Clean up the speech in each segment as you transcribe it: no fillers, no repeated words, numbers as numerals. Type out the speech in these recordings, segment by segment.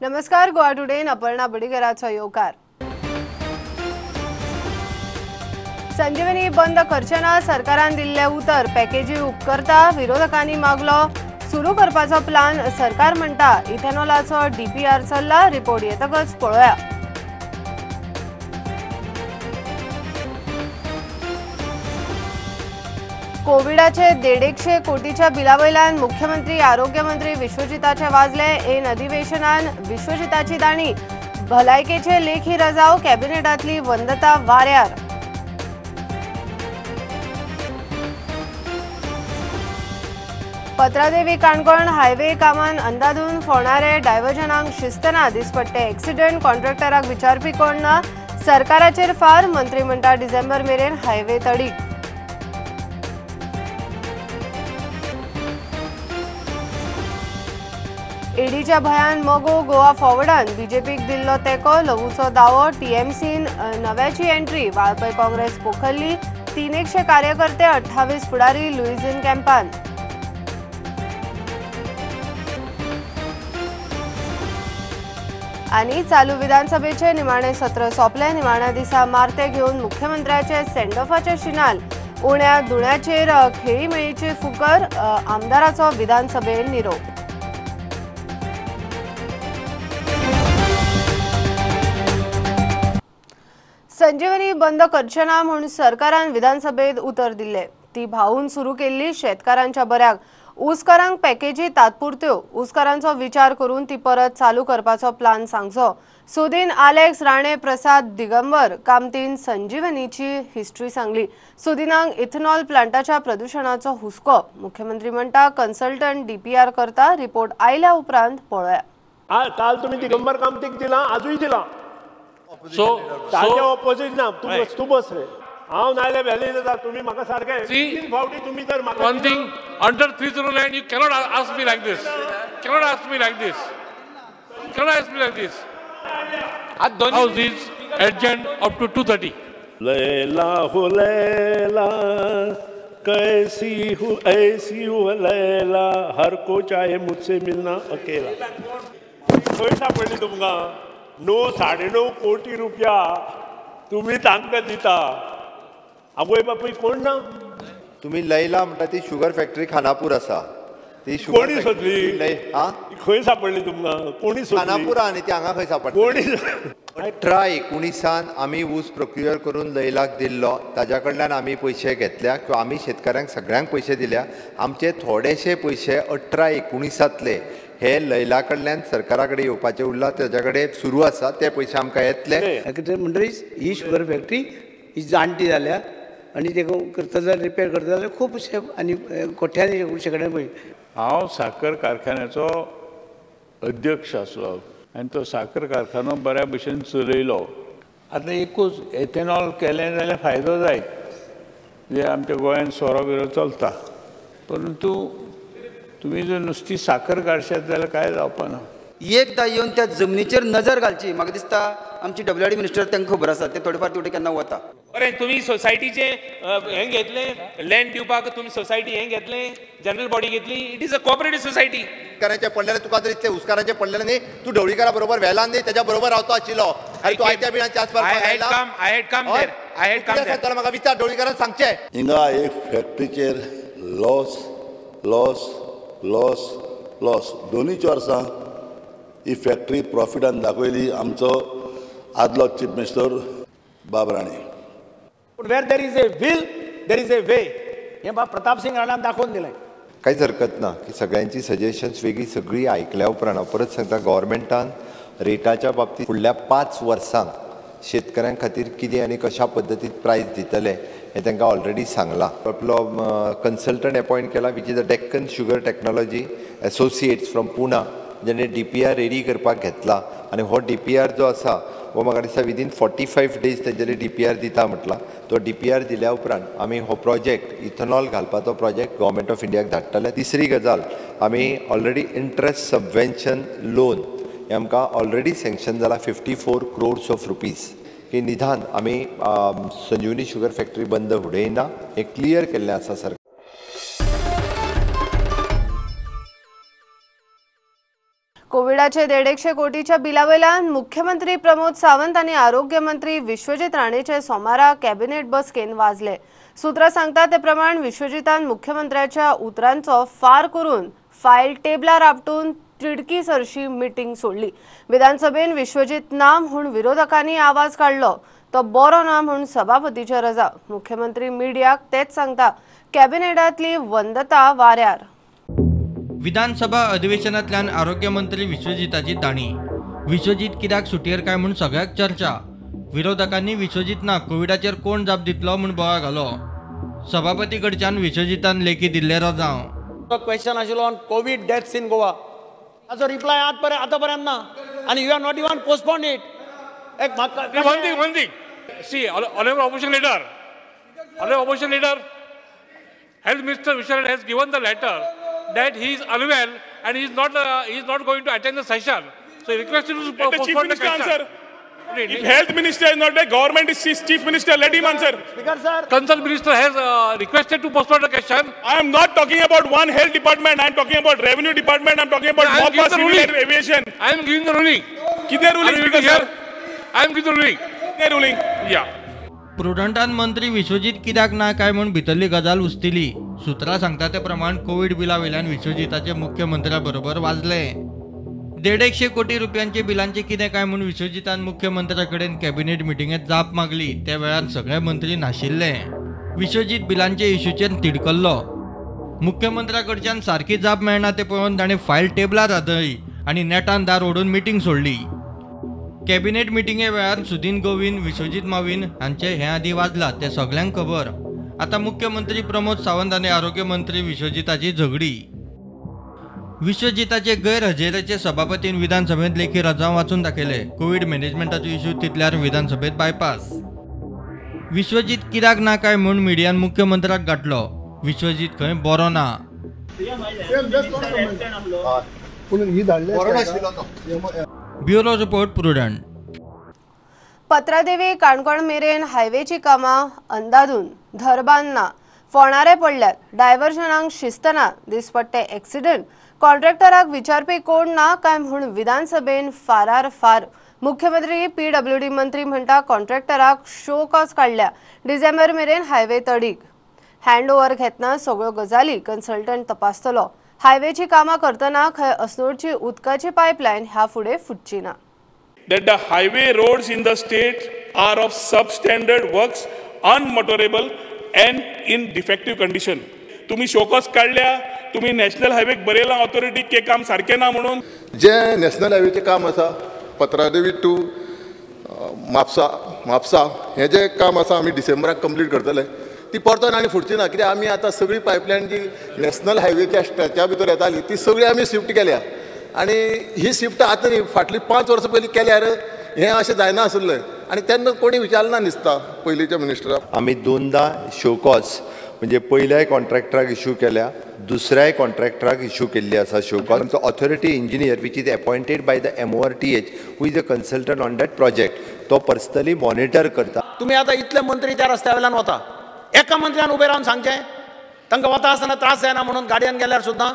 नमस्कार, गोवा टुडेन अपर्णा बडिगराचो येवकार। संजीवनी बंद करचे ना सरकारान दिल्ले उतर, पॅकेजी उपकरता विरोधकांनी मागलो सुरू करपाचो प्लान। सरकार म्हणटा इथेनॉलाचो डीपीआर चल्ला, रिपोर्ट येतकच पळोवया। कोविडाचे 150 कोटीच्या बिलावयल्यान मुख्यमंत्री आरोग्यमंत्री विश्वजिताचे वाजले। एन अधिवेशनान विश्वजिताची दाणी, भलायकेचे लेखी रजाव, कॅबिनेटातली वंदता वाऱ्यार। पत्रादेवी काणकोण हायवे कामान अंदाधून फोणारे डायव्हर्जनांक शिस्त ना, दिसपट्टे एक्सिडंट, कॉन्ट्रॅक्टराक विचारपी कोण ना, सरकाराचेर फार। मंत्री म्हणटा डिसेंबर मेरेन हायवे तडीक। ईडीच्या भयान मगो गोवा फॉवर्डान बीजेपीक दिल्लो तेंको, लवूचो दावो, टीएमसीन नव्याची एंट्री, वाळपय काँग्रेस पोखरली, 300 कार्यकर्ते 28 फुडारी लुईझिन कॅम्पान। आनी चालू विधानसभेचे निमाणे सत्र सोंपले। निमाण्या दिसा मारते घेवन मुख्यमंत्र्याचे सेंडऑफाचे शिनाल, उण्या दुण्याचेर खेळीमेळीची फुकर, आमदाराचो विधानसभेन निरोप। संजीवनी बंद करचे ना म्हूण सरकारान विधानसभेत उतर दिल्ले, ती भावून सुरू केल्ली शेतकारांच्या बऱ्याक। ऊसकारांक पॅकेजी तात्पुरत्यो, ऊसकारांचो विचार करून ती परत चालू करपाचो प्लान सांगचो। सुदीन आलेक्स राणे प्रसाद दिगंबर कामतीन संजीवनीची हिस्ट्री सांगली। सुदिनांक इथेनॉल प्लांटाच्या प्रदुशणाचो हुस्को, मुख्यमंत्री म्हणटा कन्सल्टंट डीपीआर करता, रिपोर्ट आयल्या उपरांत पळोवया। काल तुम्ही दिगंबर कामतीक दिला, आजूय दिला। So, opposite ना, तू बस रे, हांव नायले व्हॅली जाता, तुम्ही म्हाका सारखे तीन फावटी तुम्ही तर म्हाका। One thing, under 309 you cannot ask me like this. Cannot ask me like this. Cannot ask me like this. House is adjourned up to 2:30. Laila हो लैला, कैसी हूँ ऐसी हूँ लैला, हर को चाहे मुझसे मिलना अकेला। खंय सापडली तुमकां 9 साडे 9 कोटी रुपया तुम्ही तांकां दिता, आवय बापूय कोण ना। तुम्ही लैला म्हणटा ती शुगर फॅक्टरी खानापूर आसा, ती कोणी सोदली? खंय सापडली तुमकां? कोणी सोदली? खानापुरा न्ही, ती हांगा खंय सापडली? कोणी 18-19 आमी ऊस प्रोक्युअर करून लैलाक दिल्लो, ताज्या कडल्यान आमी पयशे घेतल्या किंवा आमी शेतकाऱ्यांक सगळ्यांक पयशे दिल्या। आमचे थोडेशे पयशे 18-19 हे लैला कडल्यान सरकारा कडेन येवपाचे उरला, ताज्या कडेन सुरू आसा, ते पयशे आमकां येतले। म्हणटरीच ही शुगर फॅक्टरी ही जाणटी जाल्या आनी ते करता जाल्यार रिपेर करता जाल्यार खुबशे आनी कोट्यांनी शेकड्यांनी पयशे। हांव साखर कारखान्याचो अध्यक्ष आसलो आनी तो साखर कारखानो बऱ्या भशेन चलयलो। आतां एकूच एथेनॉल केलें जाल्यार फायदो जायत, म्हणजे आमच्या गोंयांत सोरो बिरो चलता, परंतु तुमी जर नुस्ती साखर काडशात जाल्यार कांय जावपा ना। एकदां येवन त्या जमनीचेर नजर घालची, म्हाका दिसता आमची डब्ल्यू मिनिस्टर तांकां खबर आसा, ते थोडे फार तेवटे केन्ना वता। बरें, तुमी सोसायटीचें हें घेतलें, लँड दिवपाक तुमी सोसायटी हें घेतलें, जनरल बॉडी घेतली, it is a cooperative society. ऊसकारांचे पडलेले तुका तर इतले ऊसकारांचे पडलेले न्ही, तूं ढवळीकारा बरोबर व्हेला न्ही, तेज्या बरोबर रावतो आशिल्लो आनी तूं आयत्या बिणाच्या आसपास म्हाका विचार ढवळीकारान सांगचें। हिंगा एक फॅक्टरीचेर लॉस लॉस लॉस लॉस दोनूय वर्सां ही फॅक्टरी प्रॉफिटान दाखयली आमचो आदलो चीफ मिनिस्टर बाब राणे। पूण where there is a will there is a way, हें बाब प्रताप सिंग राणान दाखोवन दिलें। कांयच हरकत ना की सगळ्यांची सजेशन्स वेगळी सगळी आयकल्या उपरांत हांव परत सांगता, गव्हर्मेंटान रेटाच्या बाबतींत फुडल्या 5 वर्सांक शेतकऱ्यां खातीर कितें आनी कशा पद्दतीन प्रायस दितले हें तांकां ऑलरेडी सांगलां। आपलो कन्सल्टंट एपॉयंट केला, which is the Deccan sugar technology associates from Pune, जेणे डीपीआर रेडी करपाक घेतला आनी हो डीपीआर जो आसा हो म्हाका दिसता विदीन 45 डेज तेंच्यांनी डीपीआर दिता म्हटला। तो डीपीआर दिल्या उपरांत आमी हो प्रोजेक्ट इथेनॉल घालपाचो प्रोजेक्ट गव्हर्मेंट ऑफ इंडियाक धाडटले। तिसरी गजाल, आमी ऑलरेडी इंट्रस्ट सबवेन्शन लोन हें आमकां ऑलरेडी सँक्शन जाला 54 क्रोर्स ऑफ रुपीज, की निदान आमी संजीवनी शुगर फॅक्टरी बंद उडयना हें क्लियर केल्लें आसा सरकार। कोविड कोविडाचे 150 कोटीच्या बिलावेल्यान मुख्यमंत्री प्रमोद सावंत आनी आरोग्य मंत्री विश्वजीत राणेचे सोमारा कॅबिनेट बसकेन वाजले. सूत्रां सांगता ते प्रमाण विश्वजीतान मुख्यमंत्र्याच्या उतरांचो फार करून फायल टेबलार आपटून तिडकी सरशी मिटींग सोडली. विधानसभेन विश्वजीत ना म्हूण विरोधकांनी आवाज काडलो तो बरो ना म्हूण सभापतीचे रजा. मुख्यमंत्री मिडियाक तेच सांगता कॅबिनेटांतली वंदता वाऱ्यार. विधानसभा अधिवेशनांतल्यान आरोग्य मंत्री विश्वजीताची दाणी. विश्वजीत कित्याक सुटयेर काय म्हूण सगळ्याक चर्चा. विरोधकांनी विश्वजीत ना कोविडाचेर कोण जाप दितलो म्हूण बोवाळ घालो. सभापती कडच्यान विश्वजीतान लेखी दिल्ले रजांव. क्वेश्चन आशिल्लो on Covid deaths in Goa, ताचो रिप्लाय आतां पर्यंत ना आनी you are not even postpone it. एक one thing, see honourable opposition leader, honourable opposition leader, health minister Vishwajit has given the letter that he is unwell and he is not going to attend the session. So he requested to postpone the question. Answer. If health minister is not there, government is chief minister, let him answer. Speaker sir. Concerned minister has requested to postpone the question. I am not talking about one health department, I am talking about revenue department, I am talking about MOPA, civil aviation. I am giving the ruling. Kide ruling, Speaker sir? I am giving the ruling. Kide ruling? Yeah. प्रुडंटान मंत्री विश्वजीत कित्याक ना काय म्हूण भितरली गजाल उस्तिली. सूत्रां सांगता ते प्रमाण Covid बिला वयल्यान विश्वजीताचे मुख्यमंत्र्या बरोबर वाजले. 150 कोटी रुपयांचे बिलांचे कितें काय म्हूण विश्वजीतान मुख्यमंत्र्या कडेन कॅबिनेट मिटिंगेत जाप मागली. त्या वेळार सगळे मंत्री नाशिल्ले. विश्वजीत बिलांचे इश्यूचेर तिडकल्लो. मुख्यमंत्र्या कडच्यान सारकी जाप मेळना ते पळोवन ताणें फायल टेबलार आदळ्ळी आनी नेटान दार ओडून मिटींग सोडली. कॅबिनेट मिटिंगे वेळार सुदीन गोविंद, विश्वजीत माविन हांचे हे आदीं वाजला तें सगल्यांक खबर. आतां मुख्यमंत्री प्रमोद सावंत आनी आरोग्य मंत्री विश्वजीताची झगडी. विश्वजीताचे गैरहजेरेचे सभापतीन विधानसभेंत लेखी रजांव वाचून दाखयले. कोवीड मॅनेजमेंटाचो इश्यू तितल्यार विधानसभेत बायपास. विश्वजीत कित्याक ना काय म्हूण मिडियान मुख्यमंत्र्याक गांठलो. विश्वजीत खंय बरो ना. Bureau report, Prudent. Patradevi Canacona मेरेन हायवेची कामां अंदाधून धरबान ना, फोणारे पडल्यात, डायव्हर्जनांक शिस्त ना, दिसपट्टे एक्सिडंट, कॉन्ट्रॅक्टराक विचारपी कोण ना काय म्हूण विधानसभेन फारार फार. मुख्यमंत्री पीडब्ल्यूडी मंत्री म्हणटा कॉन्ट्रॅक्टराक शो कॉज काडल्या, डिसेंबर मेरेन हायवे तडीक. हँड ओव्हर घेतना सगळ्यो गजाली कन्सल्टंट तपासतलो. हायवेची कामां करतना खंय अस्नोडची उदकाची पायपलायन ह्या फुडें फुटची ना. That the highway roads in the state are of substandard works, unmotorable and in defective condition. तुम्ही शोकॉज काडल्या, तुम्ही नॅशनल हायवेक बरयला ऑथॉरिटी के काम सारकें ना म्हणून. जे नॅशनल हायवेचें काम आसा पत्रादेवी टू म्हापसा, म्हापसा हें जें काम आसा आमी डिसेंबराक कंप्लीट करतले. ती परतून आनी फुटची ना, कित्याक आमी आतां सगळी पायपलायन जी नॅशनल हायवेच्या स्ट्रेचा भितर येताली ती सगळी आमी शिफ्ट केल्या आनी ही शिफ्ट आतां न्ही, फाटलीं 5 वर्सां पयलीं केल्यार हें अशें जायना आसलें आनी तेन्ना कोणी विचारना दिसता पयलींच्या मिनिस्टराक. आमी दोनदा शोकॉज म्हणजे पयल्याय कॉन्ट्रॅक्टराक इशू केल्या, दुसऱ्याय कॉन्ट्रॅक्टराक इशू केल्ली आसा शोकॉज. आमचो authority engineer which is appointed by the MORTH who is a consultant on that project, तो पर्सनली मॉनिटर करता. तुमी आतां इतले मंत्री त्या रस्त्या वयल्यान वता, एका मंत्र्यान उबें रावन सांगचें तांकां वता आसतना त्रास जायना म्हणून गाडयेन गेल्यार सुद्दां.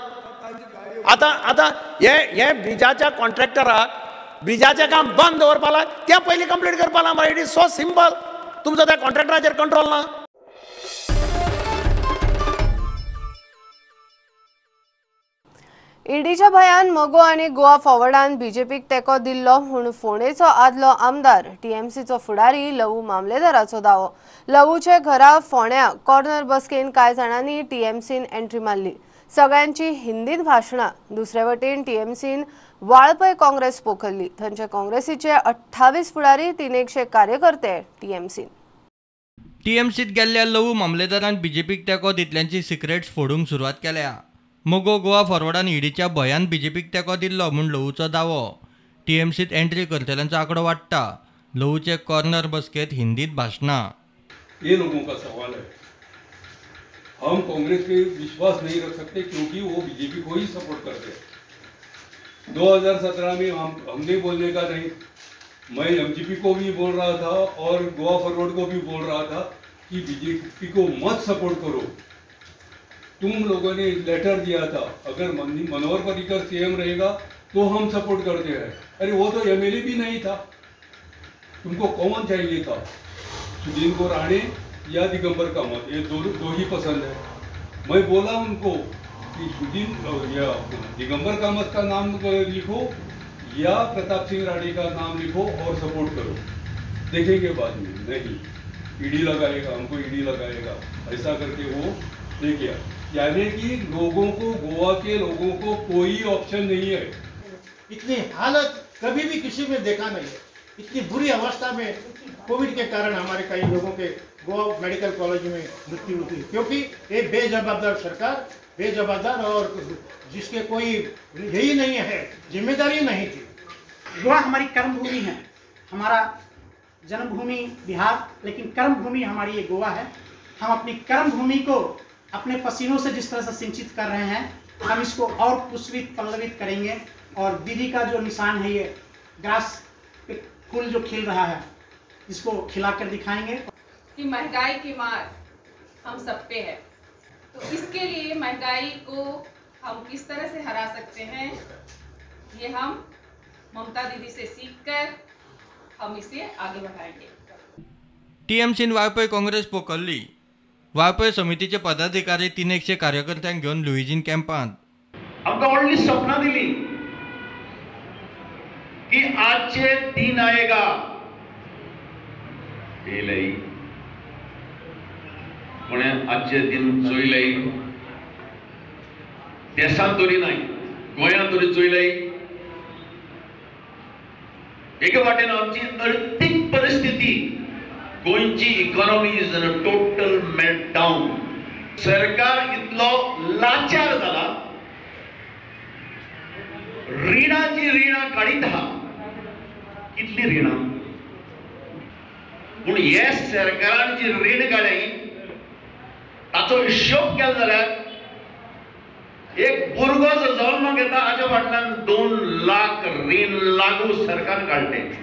आतां आतां हे हे ब्रिजाच्या कॉन्ट्रॅक्टराक ब्रिजाचें काम बंद दवरपा लाय, तें पयलीं कंप्लीट करपा लाय. It is so simple. तुमचो त्या कॉन्ट्रॅक्टराचेर कंट्रोल ना. ईडीच्या भयान मगो आनी गोवा फॉवर्डान बीजेपीक तेंको दिल्लो म्हूण फोंडेचो आदलो आमदार टीएमसीचो फुडारी लवू मामलेदाराचो दावो. लवूचे घरा फोंड्या कॉर्नर बसकेन कांय जाणांनी टीएमसीन एंट्री मारली. सगळ्यांची हिंदीत भाशणां. दुसरे वटेन टीएमसीन वाळपय काँग्रेस पोखरली. थंयचे काँग्रेसीचे 28 फुडारी 300 कार्यकर्ते टीएमसीन. टीएमसीत गेल्ल्या लवू मामलेदारान बीजेपीक तेंको दितल्यांची सिक्रेट्स फोडूंक सुरवात केल्या. मगो गोवा फॉरवर्डान ईडीच्या भंयान बीजेपीक तेंको दिल्लो म्हूण लवूचो दावो. टीएमसीत एंट्री करतल्यांचो आंकडो वाडटा. लवूचे कॉर्नर बसकेत हिंदीत भाशणां. ये लोगों का सवाल है, हम कांग्रेस पे विश्वास नहीं रख सकते क्योंकि वो बीजेपी को ही सपोर्ट करते हैं। 2017 में हमने बोलने का नहीं, मैं एमजीपी को भी बोल रहा था और गोवा फॉरवर्ड को भी बोल रहा था कि बीजेपी को मत सपोर्ट करो। तुम लोगों ने लेटर दिया था, अगर मनोहर पर्रिकर सीएम रहेगा तो हम सपोर्ट करते हैं। अरे वो तो एमएलए भी नहीं था, तुमको कौन चाहिए था, सुधीर को राणे या दिगंबर कामत, ये दो ही पसंद है। मैं बोला उनको कि सुधीर या दिगंबर कामत का नाम लिखो या प्रताप सिंह राणे का नाम लिखो और सपोर्ट करो, देखेंगे बाद में। नहीं, ईडी लगाएगा, हमको ईडी लगाएगा, ऐसा करके वो ले गया। यानी कि लोगों को, गोवा के लोगों को कोई ऑप्शन नहीं है। इतनी हालत कभी भी किसी में देखा नहीं है, इतनी बुरी अवस्था में कोविड के कारण हमारे कई लोगों के गोवा मेडिकल कॉलेज में मृत्यु हुई, क्योंकि ये बेजवाबदार सरकार, बेजवाबदार और जिसके कोई यही नहीं है, जिम्मेदारी नहीं थी। गोवा हमारी कर्मभूमि है, हमारा जन्मभूमि बिहार, लेकिन कर्मभूमि हमारी ये गोवा है। हम अपनी कर्मभूमि को अपने पसीनों से जिस तरह से सिंचित कर रहे हैं, हम इसको और पुष्पित पल्लवित करेंगे। और दीदी का जो निशान है, ये ग्रास पे फूल जो खिल रहा है, इसको खिलाकर दिखाएंगे। कि महंगाई की मार हम सब पे है, तो इसके लिए महंगाई को हम किस तरह से हरा सकते हैं, ये हम ममता दीदी से सीखकर हम इसे आगे बढ़ाएंगे। टीएमसीन वाळपय काँग्रेस पोखरली। वाळपय समितीचे पदाधिकारी 300 कार्यकर्त्यांक घेवन लुईजीन कॅम्पांत। आमकां व्हडली सपनां दिली की आजचे दिन आएगा, येयलय कोणे आजचे दिन चोयलय, देशांत तरी नाय गोंयांत तरी चोयलय। एके वाटेन आमची अर्थीक परिस्थिती, गोंयची economy is in a total meltdown. सरकार इतलो लाचार जाला, रिणाची रिणां काडीत आहा, कितली रिणां, पूण हे सरकारान जी रीण काडली ताचो हिशोब केलो जाल्यार एक भुरगो जो जल्माक येता हाच्या फाटल्यान 2 लाख रीण लागू सरकार काडलें।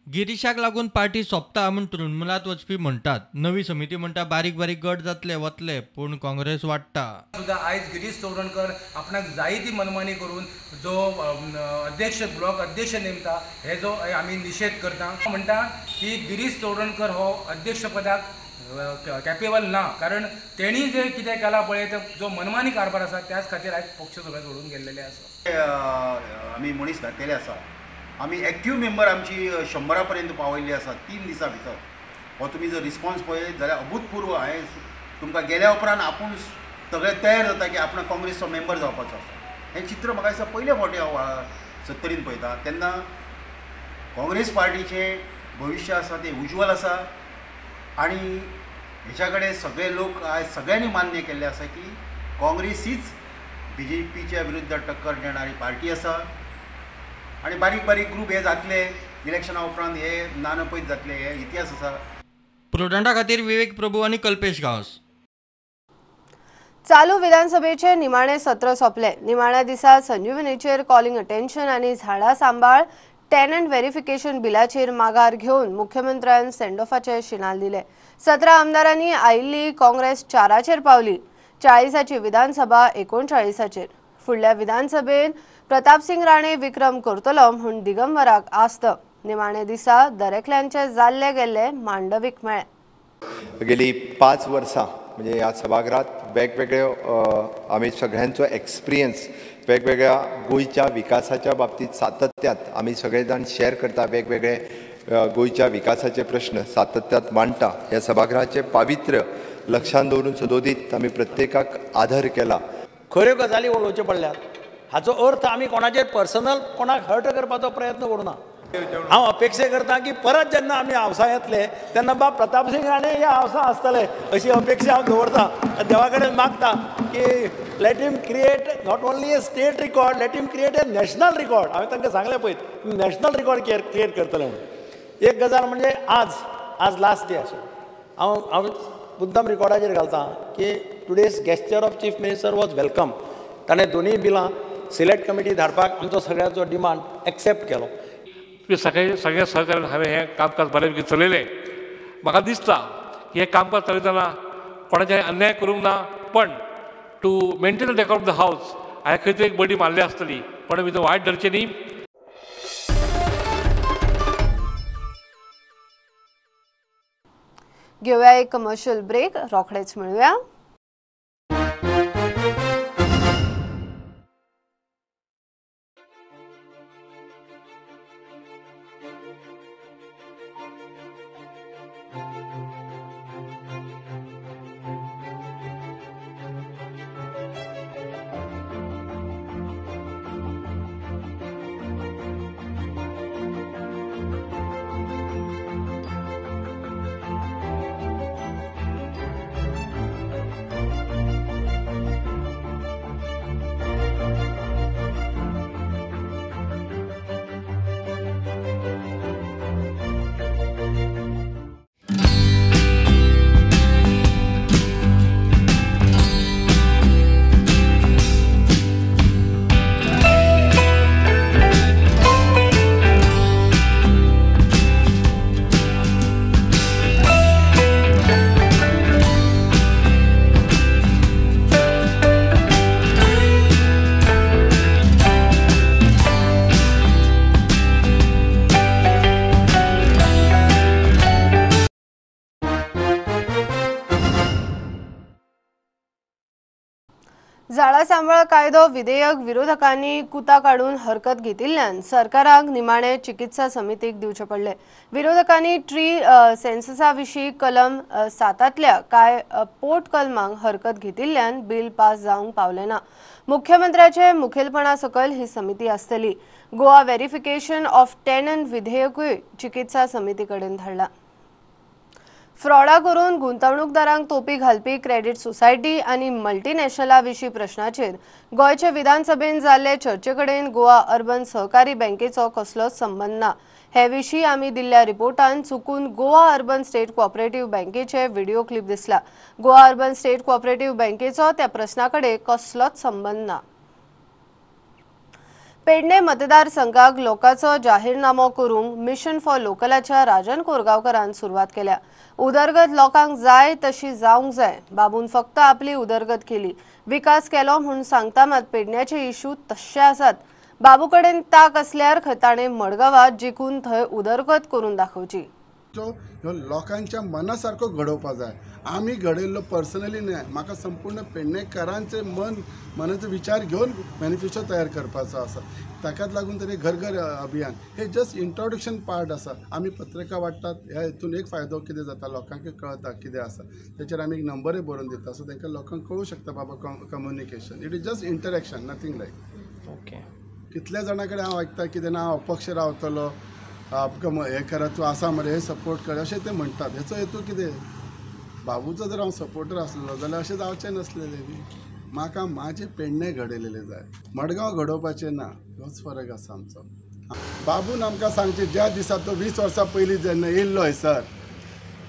गिरीशाक लागून पार्टी सोंपता म्हूण तृणमूलांत वचपी म्हणटात। नवी समिती म्हणटा बारीक बारीक गट जातले वतले, पूण काँग्रेस वाडटा। सुद्दां आयज गिरीश चोडणकर आपणाक जाय ती मनमानी करून जो अध्यक्ष, ब्लॉक अध्यक्ष नेमता, हे जो आमी निशेध करता। म्हणटा की गिरीश चोडणकर हो अध्यक्षपदाक कॅपेबल ना, कारण तेणी जे कितें केलां पळय, तो जो मनमानी कारभार आसा त्याच खातीर आयज पक्ष सगळे सोडून गेल्लेले आसा। आमी मनीस घातलेले आसा, आमी एक्टीव मेंबर आमची 100 पर्यंत पावयल्ली आसा 3 दिसां भितर। हो तुमी जर रिस्पॉन्स पळयत जाल्यार अभूतपूर्व। हांवें तुमकां गेल्या उपरांत आपूण सगळे तयार जाता की आपण काँग्रेसचो मेंबर जावपाचो आसा। हें चित्र म्हाका दिसता पयले फावटी हांव सत्तरीन पळयता, तेन्ना काँग्रेस पार्टीचें भविश्य आसा तें उज्ज्वल आसा आनी हेच्या कडेन सगळे लोक आयज सगळ्यांनी मान्य केल्लें आसा की काँग्रेस हीच बीजेपीच्या विरुद्ध टक्कर देणारी पार्टी आसा। आनी बारीक बारीक ग्रूप हे जातले इलेक्शना उपरांत, हे नानपयत जातले, हे इतिहास आसा। प्रुडंटा खातीर विवेक प्रभू आनी कल्पेश गांवस। चालू विधानसभेचे निमाणे सत्र सोंपले। निमाण्या दिसा संजीवनीचेर कॉलिंग अटेन्शन आनी झाडां सांबाळ टेनंट व्हेरिफिकेशन बिलाचेर माघार घेवन मुख्यमंत्र्यान सेंडॉफाचे शिनाल दिले। 17 आमदारांनी आयिल्ली काँग्रेस 4 पावली, 40ची विधानसभा 39चेर। फुडल्या विधानसभेत प्रतापसिंग राणे विक्रम करतलो म्हूण दिगंबराक आस्त। निमाणे दिसा दरेकल्यांचे जाल्ले गेल्ले मांडवीक मेळ्ळे। गेली 5 वर्सां म्हणजे ह्या सभागृहात वेगवेगळे आमी सगळ्यांचो एक्सपिरियन्स वेगवेगळ्या गोंयच्या विकासाच्या बाबतीत सातत्यात आमी सगळे जाण शेअर करता, वेगवेगळे गोंयच्या विकासाचे प्रश्न सातत्यात मांडटा। ह्या सभागृहाचे पावित्र्य लक्षांत दवरून सदोदीत आमी प्रत्येकाक आदर केला। खऱ्यो गजाली उलोवच्यो पडल्यात, हाचो अर्थ आमी कोणाचेर पर्सनल कोणाक हर्ट करपाचो प्रयत्न करूं ना। हांव अपेक्षा करता की परत जेन्ना आमी हावसा येतले तेन्ना बाब प्रतापसिंग राणे ह्या हावसा आसतले अशी अपेक्षा हांव दवरता। देवा कडेन मागता की let him create not only a state record, let him create a national record. हांवें तांकां सांगलें पळय, नॅशनल रिकॉर्ड क्रिएट करतले म्हणून। एक गजाल म्हणजे आज लास्ट डे आशिल्लो, हांव मुद्दम रिकॉर्डाचेर घालता की today's gesture of chief minister was welcome. ताणें दोनूय बिलां सिलेक्ट कमिटी धाडपाक आमचो सगळ्यांचो डिमांड एक्सेप्ट केलो। सगळे सगळ्या सहकार्यान हांवें हें कामकाज बऱ्यापैकी चलयलें। म्हाका दिसता की हें कामकाज चलयतना कोणाचेर अन्याय करूंक ना, पण to maintain the decorum of the house हांवें खंय तरी एक बडी मारली आसतली। पण भितर वायट धरचें न्ही. घेऊया एक कमर्शियल ब्रेक, रोखडेच मिळूया. झाडां सांबाळ कायदो विधेयक विरोधकांनी कुता काडून हरकत घेतिल्ल्यान सरकाराक निमाणे चिकित्सा समितीक दिवचे पडले. विरोधकांनी ट्री सेन्ससा विशीं कलम 7तल्या कांय पोट कलमांक हरकत घेतिल्ल्यान बिल पास जावंक पावलें ना. मुख्यमंत्र्याचे मुखेलपणा सकयल ही समिती आसतली. गोवा व्हेरिफिकेशन ऑफ टेनंट विधेयकूय चिकित्सा समिती कडेन धाडला. फ्रॉडा करून गुंतवणूकदारांक तोपी घालपी क्रेडिट सोसायटी आनी मल्टीनॅशनला विशीं प्रश्नाचेर गोंयचे विधानसभेन जाल्ले चर्चे कडेन गोवा अर्बन सहकारी बँकेचो कसलोच संबंद ना. हे विशीं आमी दिल्ल्या रिपोर्टान चुकून गोवा अर्बन स्टेट कोऑपरेटिव्ह बँकेचे व्हिडिओ क्लिप दिसला. गोवा अर्बन स्टेट कोऑपरेटिव्ह बँकेचो त्या प्रश्ना कडेन कसलोच संबंद ना. पेडणे मतदारसंघाक लोकांचो जाहीरनामो करूंक मिशन फॉर लोकलाच्या राजन कोरगांवकरान सुरवात केल्या. उदरगत लोकांक जाय तशी जावंक जाय. बाबून फक्त आपली उदरगत केली, विकास केलो म्हूण सांगता, मात पेडण्याचे इश्यू तश्शे आसात. बाबू कडेन ताक आसल्यार ताणें मडगांवात जिखून थंय उदरगत करून दाखोवची. ह्यो लोकांच्या मना सारको घडोवपा जाय. आमी घडयल्लो पर्सनली न्हय, म्हाका संपूर्ण पेडणेकरांचे मनाचो विचार घेवन मॅनिफेस्टो तयार करपाचो आसा. ताकाच लागून तरी घर घर अभियान हे जस्ट इंट्रोडक्शन पार्ट आसा. आमी पत्रिका वांट्टात, ह्या हितून एक फायदो कितें जाता, लोकांक कळटा कितें आसा. तेचेर आमी एक नंबरूय बरोवन दिता, सो तांकां लोकांक कळूं शकता बाबा communication. It is just interaction, nothing like. Okay, कितल्या जाणां कडेन हांव आयकता कितें ना, हांव अपक्ष रावतलो, हें करा, तूं आसा मरे, हे सपोर्ट कर, अशें ते म्हणटात. हेचो हेतू कितें, बाबूचो जर हांव सपोर्टर आसलो जाल्यार अशें जावचें नासलेलें न्ही. म्हाका म्हाजें पेडणें घडयलेलें जाय, मडगांव घडोवपाचें ना. होच फरक आसा आमचो. बाबून आमकां सांगचें, ज्या दिसा तो 20 वर्सां पयलीं जेन्ना येयल्लो हयसर,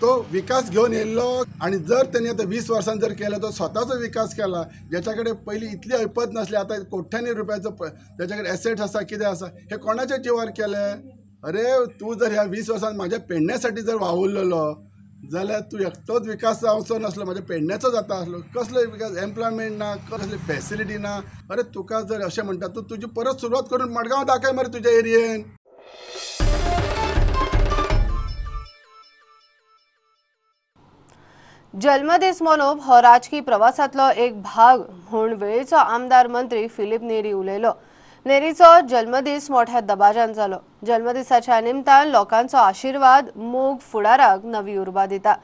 तो विकास घेवन येयल्लो. आनी जर तेणी आतां 20 वर्सां जर केलो, तो स्वताचो विकास केला. ज्याच्या कडेन पयलीं इतली ऐपत नासली, आतां कोट्यांनी रुपयाचो तेच्या कडेन एसेट्स आसा, कितें आसा, हे कोणाच्या जिवार केलें? अरे तूं जर ह्या 20 वर्सांत म्हाज्या पेडण्यासाठी जर वावुरलेलो जाल्यार तूं एकटोच विकास जावचो नासलो, म्हाज्या पेडण्याचो जाता आसलो. कसलो विकास? एम्प्लॉयमेंट ना, कसली फॅसिलिटी ना. अरे तुका जर अशें म्हणटा, तूं तुजी परत सुरवात करून मडगांव दाखय मरे तुज्या एरियेन. जल्मदीस मनोवप हो राजकी प्रवासांतलो एक भाग म्हूण वेळेचो आमदार मंत्री फिलीप नेरी उलयलो. नेरीचो जल्मदीस मोठ्या दबाज्यान जालो. जल्मदिसाच्या निमतान लोकांचो आशिर्वाद मोग फुडाराक नवी उर्बा दिता.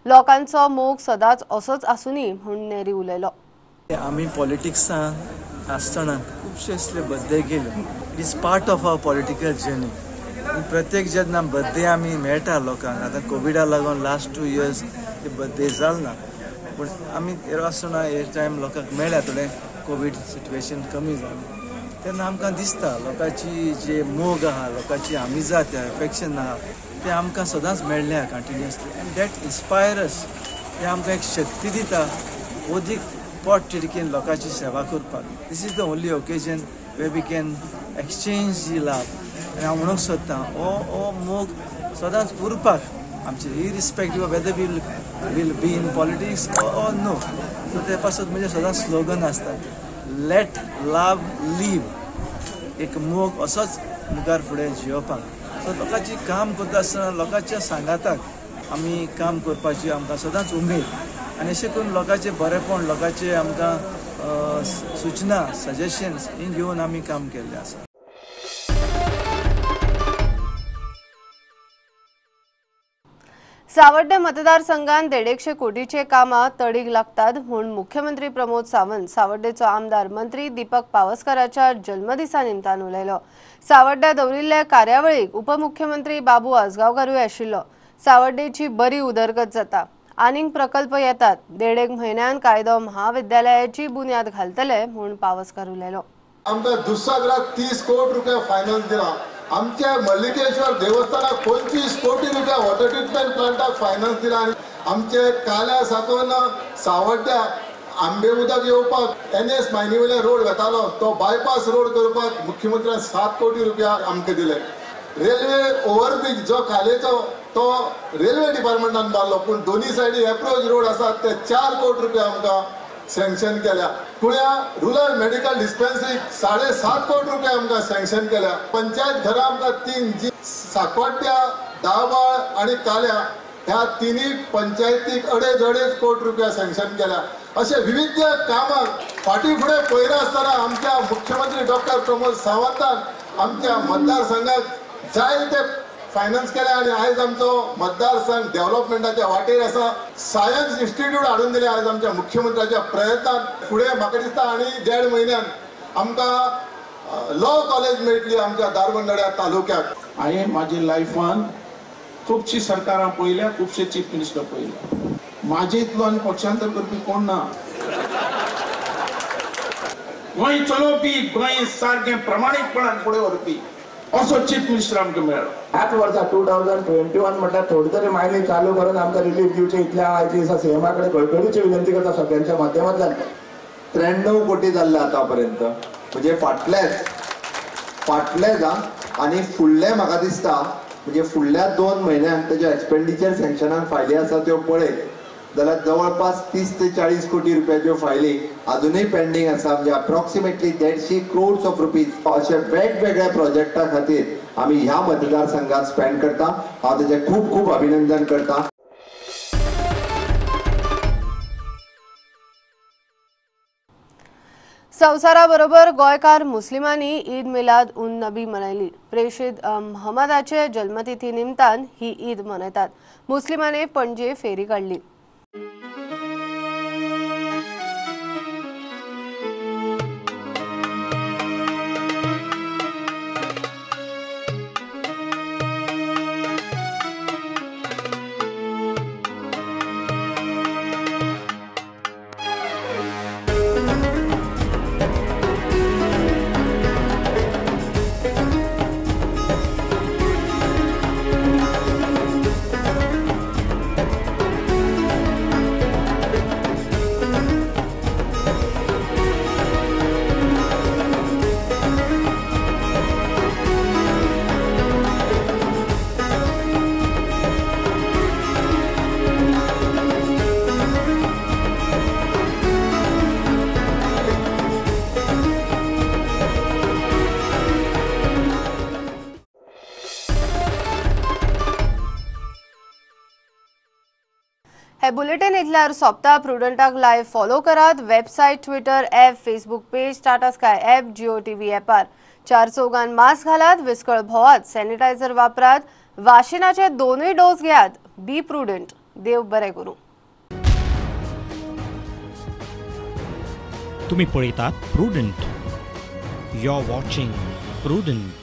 लोकांचो मोग सदांच असोच आसूनी म्हूण नेरी उलयलो. आमी पॉलिटिक्सान आसतना खुबशे असले बर्थडे केले. It is part of our political journey. प्रत्येक जेन्ना बर्थडे आमी मेळटा लोकांक, आतां कोविडा लागून लास्ट 2 इयर्स ते बर्थडे जाल ना, पूण आमी आसतना हे टायम लोकांक मेळ्ळ्या, थोडें कोवीड सिट्युएशन कमी जालें तेन्ना आमकां दिसता लोकांची जे मोग आहा, लोकांची आमिजात एफेक्शन आहा, तें आमकां सदांच मेळ्ळें आहा कंटिन्युअसली. एंड that inspires, तें आमकां एक शक्ती दिता अदीक पोट तिडकीन लोकांची सेवा करपाक. This is the only occasion where we can exchange the love. आनी हांव म्हणूंक सोदतां हो मोग सदांच उरपाक आमचे, irrespective of whether will be in politics or no. So ते पासत म्हणजे सदांच स्लोगन आसता, लेट लव लीव. एक मोग असोच मुखार फुडें जियोवपाक. सो लोकांची काम करता आसतना लोकांच्या सांगाताक आमी काम करपाची आमकां सदांच उमेद आनी अशें करून लोकांचें बरेंपण, लोकांचे आमकां सूचना, सजेशन्स ही घेवन आमी काम केल्लें आसा. सावड्डे मतदारसंघात 150 कोटीचे कामां तडीक लागतात म्हूण मुख्यमंत्री प्रमोद सावंत सावड्डेचो आमदार मंत्री दीपक पावसकाराच्या जल्मदिसा निमतान उलयलो. सावड्ड्या दवरिल्ल्या कार्यावळीक उपमुख्यमंत्री बाबू आजगांवकारूय आशिल्लो. सावड्डेची बरी उदरगत जाता, आनीक प्रकल्प येतात, 1.5 म्हयन्यान कायदो महाविद्यालयाची बुन्याद घालतले म्हूण पावसकार उलयलो. आमकां दुधसागराक 30 कोटी रुपया फायनान्स दिला, आमच्या मल्लिकेश्वर देवस्थानाक 25 कोटी रुपया वॉटर ट्रिटमेंट प्लांटाक फायनान्स दिला आनी आमचे काल्या साकून सावड्ड्या आंबे उदक येवपाक NS मायनी वयल्यान रोड वेतालो तो बायपास रोड करपाक मुख्यमंत्र्यान 7 कोटी रुपया आमकां दिले. रेल्वे ओव्हरब्रिज जो कालेचो तो रेल्वे डिपार्टमेंटान बांदलो, पूण दोनी सायडी एप्रोच रोड आसा ते 4 कोटी रुपया आमकां सँक्शन केल्या. कुळ्या रुरल मेडिकल डिस्पेन्सरीक 7.5 कोटी रुपया आमकां सँक्शन केल्या. पंचायत घरां आमकां 3 जी साकवाड्या, दाबाळ आनी काल्या ह्या तिन्ही पंचायतीक 2.5-2.5 कोटी रुपया सँक्शन केल्या. अशे विविध कामां फाटी फुडें पळयना आसतना आमच्या मुख्यमंत्री डॉक्टर प्रमोद सावंतान आमच्या मतदारसंघाक जाय ते फायनान्स केल्या आनी आयज आमचो मतदारसंघ डेव्हलपमेंटाच्या वाटेर आसा. सायन्स इन्स्टिट्यूट हाडून दिलें आयज आमच्या मुख्यमंत्र्याच्या प्रयत्नान. फुडें म्हाका दिसता आनी 1.5 म्हयन्यान आमकां लॉ कॉलेज मेळटली आमच्या धारबांदोड्या तालुक्याक. हांवें म्हाज्या लायफान खुबशीं सरकारां पळयल्या, खुबशे चीफ मिनिस्टर पळयल्या, म्हाजे इतलो आनी पक्षांतर करपी कोण ना. गोंय चलोवपी, गोंय सारकें प्रमाणीकपणान फुडें व्हरपी असो चीफ मिनिस्टर आमकां मेळ्ळो. ह्याच वर्सा 2021 म्हटल्यार थोडी तरी मायनिंग चालू करून आमकां रिलीफ दिवचें इतलें हांव आयच्या दिसा सीएमा कडेन कळकळीची विनंती करता सगळ्यांच्या माध्यमांतल्यान. 93 कोटी जाल्ले आतां पर्यंत, म्हणजे फाटलेच आनी फुडले म्हाका दिसता म्हणजे फुडल्या 2 म्हयन्यांक तेजे एक्सपेंडिचर सँक्शनाक फायली आसा त्यो पळयत जाल्यार जवळपास 30 ते 40 कोटी रुपयाच्यो फायली अजुनूय पेंडींग आसा. म्हणजे अप्रॉक्सिमेटली 150 क्रोड्स ऑफ रुपीज अशे वेगवेगळ्या प्रोजेक्टा खातीर आमी ह्या मतदारसंघात स्पेंड करता. हांव तेजें खूब खूब अभिनंदन करता. संवसाराबरोबर गोंयकार मुस्लिमांनी ईद मिलाद उन नबी मनयली. प्रेषित महमदाचे जल्मतिथी निमतान ही ईद मनयतात. मुस्लिमांनी पणजे फेरी काडली. हे बुलेटिन इतल्यार सोंपता. प्रुडंटाक लायव्ह फॉलो करात. Website, Twitter, app, Facebook page, Tata Sky app, Jio TV ॲपार. 4 Chaugan mask घालात, विस्कळ भोवात, सॅनिटायझर वापरात, वाशिनाचे 2 डोस घेयात. बी प्रुडंट. देव बरें करूं. तुम्ही पळयतात Prudent. You are watching Prudent.